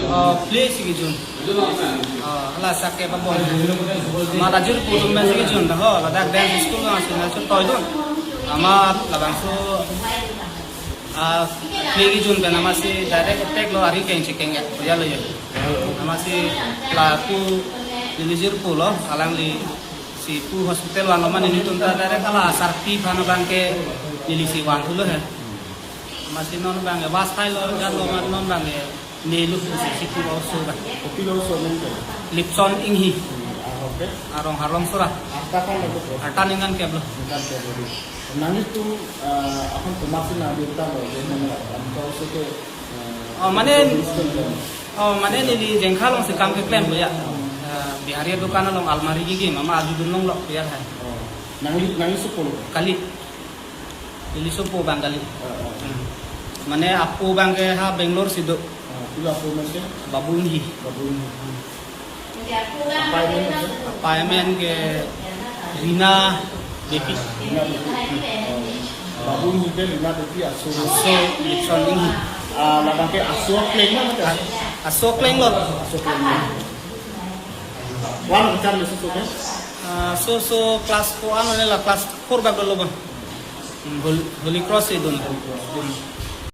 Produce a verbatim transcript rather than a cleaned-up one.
Oh, play si kejun. Oh, hala sak ke pabon. Amat ajir pudum si kejun dah ho, ladak dance school nang si nang si toidun. Amat labangso, ah, play kejun pen amatsi direct attack lo, ari keng chikeng ya, ya lo ya. Amatsi lapu neli jirpo lo, alangli si pu hospital vanlo, mane nelitum ta direct hala sarpi aphan abang ke neli si vanthulo he. Amatsi non abang ke bus thai lo, jan lo, amat non abang ke neli si si pu lo so ba. Kopi lo so nang ke? Lipson Inghi. Hmm, ah, okay. Arong Harlong Sora. Arta kan lo ko? Arta ningkan kep lo. Ningkan kep lo. Nanglitum, ah, aphan komatsi nangdun tanglo, je mane aphan ko so ke, ah, Oh, mane, so, oh, mane neli jengkha along si kam keklem lo ya. Ah, Bihari adukan along almari kiki, mama aju dunlong lo, biar hai. Oh. Nangli, nangli sopo lo? Kali. Neli sopo abang kali. Ah, ah. Hmm. Mane apo abang ke ha Bangalore si do. Ah, pilo apo amen ke? Babu Inghi. Babu Inghi. Hmm. Apa amen ke? Apa amen ke Rina Devi. Rina Devi. Oh. Babu Inghi ke Rina Devi aso. Aso Lipson Inghi. Ah, labang ke aso kleng ma mate? Aso kleng lo. Aso kleng lo. One kan aso ke? Ah, so so class four ano ne la class four bak dolo bang. Hmm, Hol-, Holy Cross si dun. Hmm.